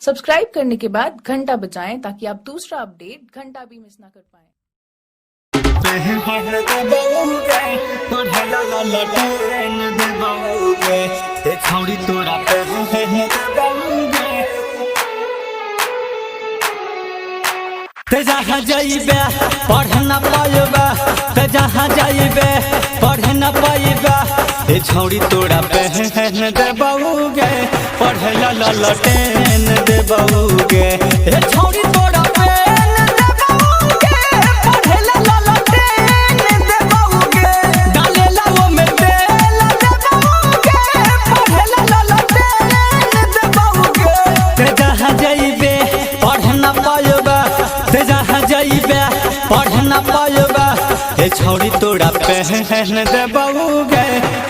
Subscribe करने के बाद घंटा बजाएं ताकि आप दूसरा अपडेट घंटा भी मिस ना कर पाएं। ते जहाँ जाइबे पढ़ न पाइबे, ते जहाँ जाइबे पढ़ न पाइबे, ए छौड़ी तोरा पहन देबौगे, पढ़ ला ला लटेन देबौगे। ए छौड़ी तोरा पहन देबौगे, पढ़ ला ला लटेन देबौगे, डाले ला ओ में तेल देबौगे, पढ़ ला ला लटेन देबौगे। ते जहाँ जाइबे पढ़ न पाइबे, ते जहाँ जाइबे पढ़ न पाइबे, ए छौड़ी तोरा पहन देबौगे,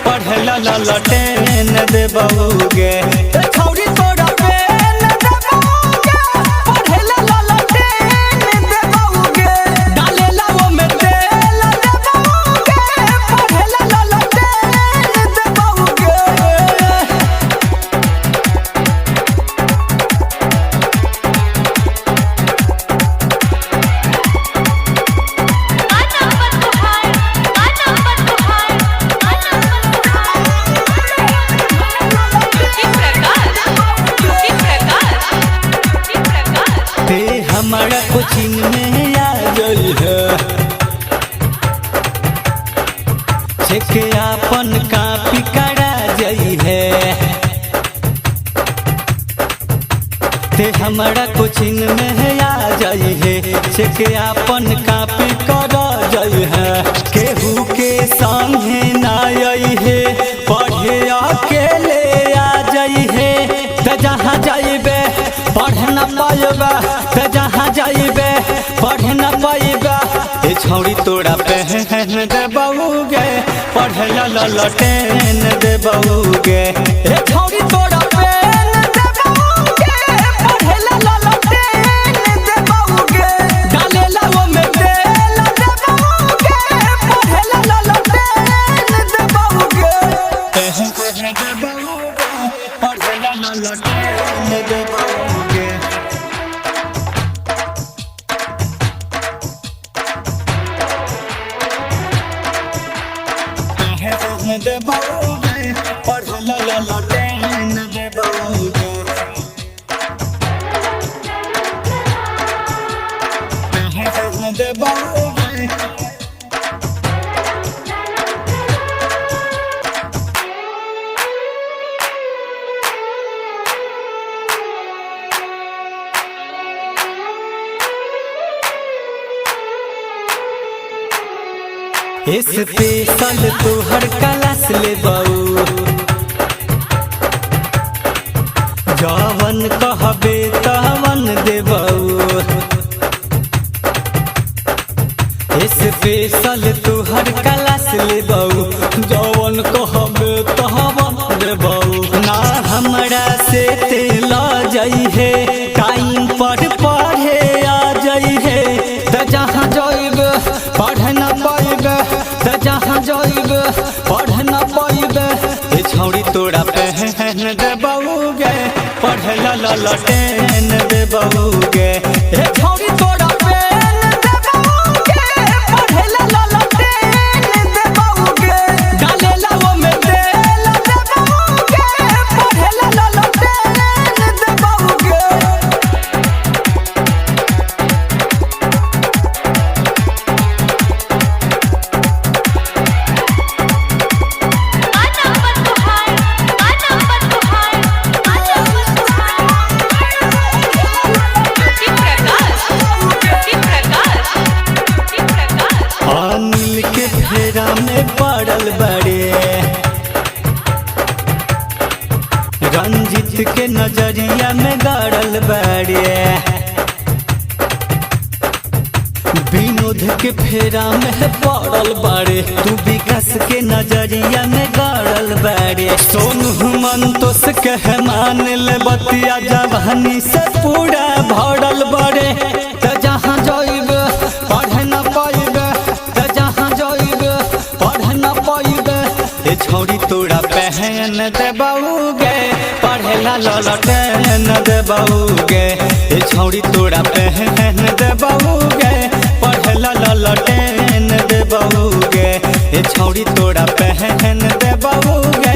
पढ़ ला ला लटेन देबौगे। ए छौड़ी तोरा पहन देबौगे, पढ़ ला ला लटेन देबौगे, डाले ला ओ में तेल देबौगे, पढ़ ला ला लटेन देबौगे। ते हमारा कोचिंग में आ गई है, चेक आपन कापी करा जई है। ते हमारा कोचिंग में आ जाई है, चेक आपन कापी करा जई है। केहू के संगे ना आई है, पढ़े अकेले आ जाई है। ते जहाँ जाइबे पढ़ न पाइबे, ते जहाँ जाइबे पढ़ न पाइबे, ए छौड़ी तोरा पहन देबौगे, पढ़ ला ला लटेन देबौगे। ए छौड़ी तोरा पहन देबौगे, पढ़ ला ला लटेन देबौगे, डाले ला ओ में तेल देबौगे, पढ़ ला ला लटेन देबौगे। पढ़ ला ला लटेन देबौगे। देबौगे, पढ़ ला ला लटेन देबौगे। देबौगे। स्पेशल तोहर क्लास ले बऊ, जवन कहबे तवन देबऊ। स्पेशल तोहर क्लास ले बऊ, जवन कहबे तवन देबऊ। ना हमरा से तेल जाई है, टाइम पर पढ़े आ जाई है। त जहाँ जाइबे पढ़ न पाइबे, त जहाँ जाइबे पढ़ न पाइबे, ए छौड़ी तोरा पहन देबौगे, पढ़ ला ला लटेन देबौगे। ए छौड़ी तोरा पहन देबौगे, पढ़ ला ला लटेन देबौगे, डाले ला ओ में तेल देबौगे, पढ़ ला ला लटेन देबौगे। अनिल के फेरा में पड़ल बड़े, रंजित के नजरिया में गड़ल बड़े, विनोद के फेरा में पड़ल बड़े, तू विकास के नजरिया में गड़ल बड़े। सोनू मंतोष के मान ले बतिया, जवानी से पूरा भरल बड़े। त जहाँ जाइबे पढ़ न पाइबे, त जहाँ जाइबे पढ़ न पाइबे, ए छौड़ी तोरा पहन देबौगे, पढ़े ला ललटेन। दे बहूगे, ए छौड़ी तोरा पहन दे बहूगे, पढ़ला ललटेन दे बहूगे, ए छौड़ी तोरा पहन दे बहूगे।